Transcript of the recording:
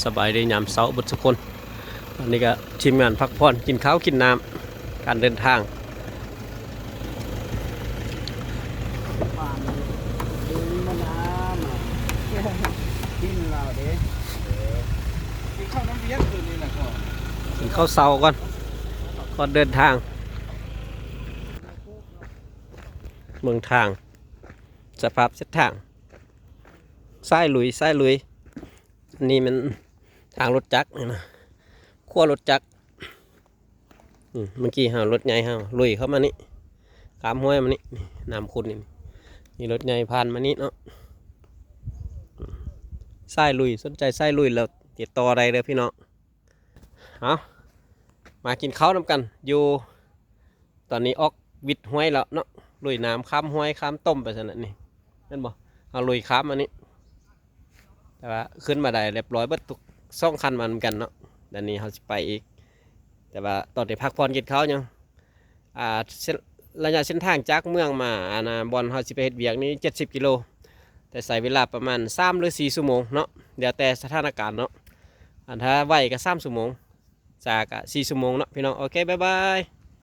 ສະບາຍດີຍາມເຊົ້າເບິດທຸກຄົນ. ຕອນນີ້ກໍທີມງານພັກຜ່ອນ ກິນເຂົ້າກິນນ້ຳ ການເດີນທາງ. ກິນເຂົ້ານຳວຽງຄືນນີ້ແຫຼະກ່ອນ ກິນເຂົ້າເຊົ້າກ່ອນ ກ່ອນເດີນທາງ. ເບິ່ງທາງ ສະພາບເສັ້ນທາງ ຊາຍລຸຍ ຊາຍລຸຍ. ອັນນີ້ແມ່ນທາງລົດຈັກນີ້ນະ ຂົວລົດຈັກ. ອືມ ເມື່ອກີ້ເຮົາ ລົດໃຫຍ່ເຮົາລຸຍເຂົ້າມານີ້ ຂ້າມຫ້ວຍມານີ້ ນີ້ນ້ຳຂຸດນີ້ ມີລົດໃຫຍ່ຜ່ານມານີ້ເນາະ. ອືມ ຊາຍລຸຍ ສົນໃຈຊາຍລຸຍແລ້ວຕິດຕໍ່ໄດ້ເດີພີ່ນ້ອງ. ເອົາ ມາກິນເຂົ້ານຳກັນຢູ່ ຕອນນີ້ອອກວິດຫ້ວຍແລ້ວເນາະ ລຸຍນ້ຳຂ້າມຫ້ວຍ ຂ້າມຕົມໄປຊັ້ນນະນີ້ ແມ່ນບໍ່? ເຮົາລຸຍຂ້າມມານີ້ ແຕ່ວ່າຂຶ້ນມາໄດ້ຮຽບຮ້ອຍເບິດທຸກສອງຄັນມານຳກັນເນາະ. ດຽວນີ້ເຮົາຊິໄປອີກ ແຕ່ວ່າຕອນນີ້ພັກຜ່ອນກິນເຂົ້າຍັງ ອ່າ ເສັ້ນ ໄລຍະເສັ້ນທາງຈາກເມືອງມາ ອັນນ່າ ບ່ອນເຮົາຊິໄປເຮັດວຽກນີ້ ເຈັດສິບກິໂລ ແຕ່ໃຊ້ເວລາປະມານສາມຫຼືສີ່ຊົ່ວໂມງເນາະ ແລ້ວແຕ່ສະຖານະການເນາະ. ອັນຖ້າໄວກໍສາມຊົ່ວໂມງ ຊ້າກໍສີ່ຊົ່ວໂມງເນາະພີ່ນ້ອງ. ໂອເຄ ບາຍບາຍ.